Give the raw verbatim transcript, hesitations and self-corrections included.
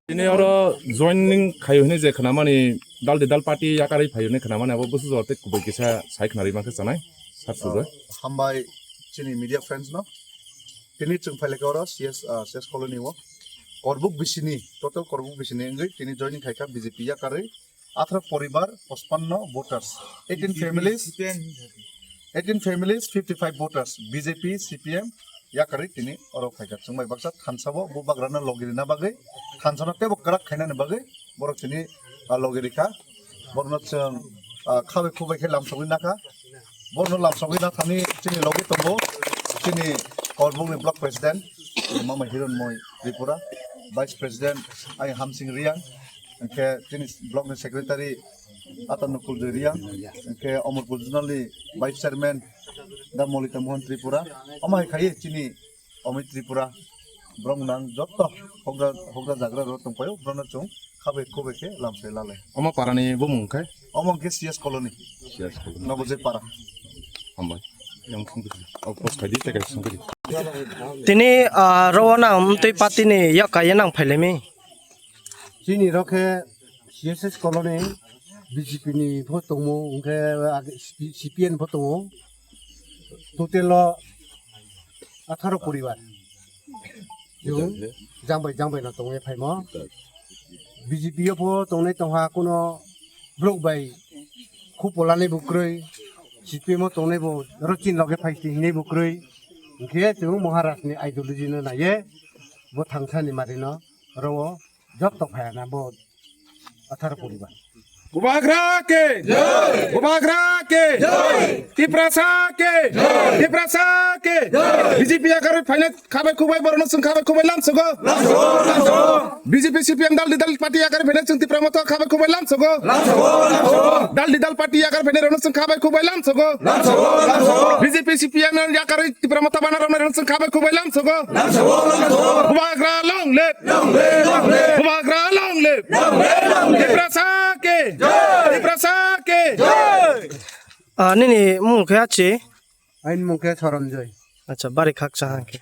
Tini oro joining khayo hwnwi je khnamani, dal de dal party yakarwi phayo hwnwi khnamani, abo busu jor tei kubui kisa sai khnarwi mankhe chanai, sir Sujoy. Hambai chini media friends no. Tini chwng phailekha oro C S, ah, C S colony o. Korbuk bisini, total korbuk bisini wngwi tini joining khaikha B J P yakarwi. Atharo poribar, pachpanno voters, eighteen families, eighteen families, fifty-five voters, B J P, C P M, yakarwi tini oro phaikha. Chwng bai baksa thansa bo, bo bagrano logi rina bagwi, thansano teibo kwrak khainani bagwi, borok tini, ah, logi rikha. Borokno chwng, ah, khabai khubai khe lamsogwi nakha. Borokno lamsogwi nathani chini logi tongo, chini Korbukni block president, Mama Hironmoi Tripura, vice president, ai Hamsing Riang, hwnkhe chini block ni secretary Ata Nukul Joy Riang, hwnkhe Omorpur Zonal ni vice chairman da Molita Mohan Tripura, omo hai khaiwi chini Omoi Tripura, borok nang joto hokra, hokra jagra rok tongpaio, borokno chwng khabai khubai khe lamsai lalai. Omo parani bumung khe? Omo hwnkhe C S colony. C S colony. Nobojoi para. Hambai. Yang thung di. Oh, post khai di, tei kaisa thung di. Tini, ah, rogo nang twi party ni yak kaiya nang phailemi. Chini rokhe C S S colony B J P ni pho tongo, hwnkhe age C P M pho tongo. Total o atharo poribar. Chwng jang bai jang bai no tongwi phaimo. B J P o pho tongnai tongha, kuno borok bai khupo lanai bo kwrwi, C P M o tongnai bo oro chini loge phai hinwi bo kwrwi. Hwnkhe chwng Maharaj ni ideology no naiye bo thangsani mari no oro o joto phaiya na bo atharo poribar. Bubagra ke jai! Bubagra ke jai! Tiprasa ke jai! Tiprasa ke jai! B J P yakarwi phainai khabai khubai borokno chwng khabai khubai lamsogo. Lamsogo, lamsogo. B J P C P M dal di dal party yakarwi phainai chwng Tipra Motha khabai khubai lamsogo. Lamsogo, lamsogo. Dal di dal party yakarwi phainai rokno chwng khabai khubai lamsogo. Lamsogo, lamsogo. B J P C P M yakarwi Tipra Motha bana rokno chwng khabai khubai lamsogo. Lamsogo, lamsogo. Bubagra long live. Long live, long live. Bubagra long live. Long live, long live. Tiprasa ke jai! Tiprasa ke jai! Ah, nini mung khe achi? Aini mung khe Soronjoy. Acha, bari khaksa hangkhe.